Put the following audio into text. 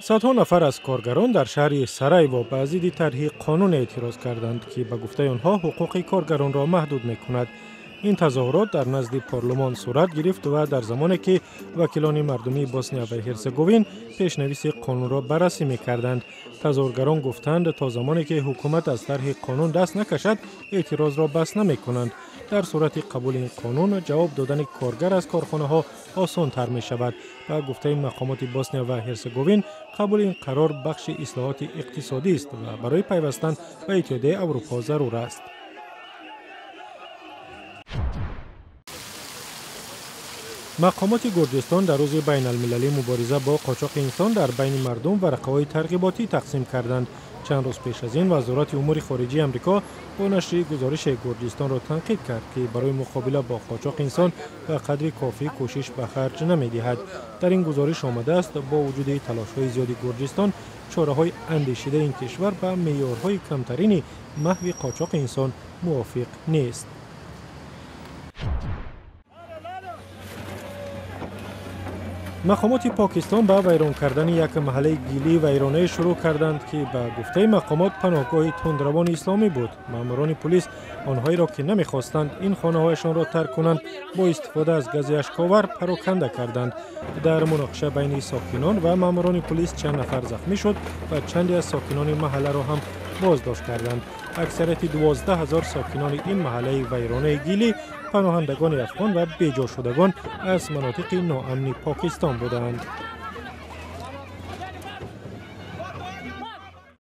Садҳо нафар аз коргарон дар шаҳри Сараево ба зидди тарҳи қонун эътироз карданд, ки ба гуфтаи онҳо ҳуқуқи коргаронро маҳдуд мекунад. Ин тазоҳурот дар назди парлумон сурат гирифт ва дар замоне ки вакилони мардумии Босния ва Ҳерсеговин пешнависи қонунро баррасӣ мекарданд. Тазоҳургарон гуфтанд, то замоне ки ҳукумат аз тарҳи қонун даст накашад, эътирозро бас намекунанд. Дар сурати қабули ин қонун ҷавоб додани коргар аз корхонаҳо осонтар мешавад. Ба гуфтаи мақомоти Босния ва Ҳерсеговин, қабули ин қарор бахши ислоҳоти иқтисодӣ аст ва барои пайвастан ба Иттиҳодияи Аврупо зарур аст. Мақомоти Гурҷистон дар рӯзи байналмилалии мубориза бо қочоқи инсон дар байни мардум варақаҳои тарғиботӣ тақсим карданд. Чанд рӯз пеш аз ин Вазорати умури хориҷии Амрико бо нашри гузориши Гурҷистонро танқид кард, ки барои муқобила бо қочоқи инсон ба қадри кофӣ кӯшиш ба харҷ намедиҳад. Дар ин гузориш омадааст, бо вуҷуди талошҳои зиёди Гурҷистон, чораҳои андешидаи ин кишвар ба меъёрҳои камтарини маҳви қочоқи инсон мувофиқ нест. Мақомоти Покистон ба вайрон кардани як маҳаллаи гилӣ вайронае шурӯъ карданд, ки ба гуфтаи мақомот паноҳгоҳи тундравони исломӣ буд. Маъмурони пулис онҳоеро, ки намехостанд ин хонаҳояшонро тарк кунанд, бо истифода аз гази ашковар пароканда карданд. Дар муноқиша байни сокинон ва маъмурони пулис чанд нафар захмӣ шуд ва чанде аз сокинони маҳалларо ҳам боздошт карданд. Аксарияти 12 000 сокинони ин маҳаллаи вайронаи гилӣ паноҳандагони афғон ва беҷошудагон аз манотиқи ноамни Покистон буданд.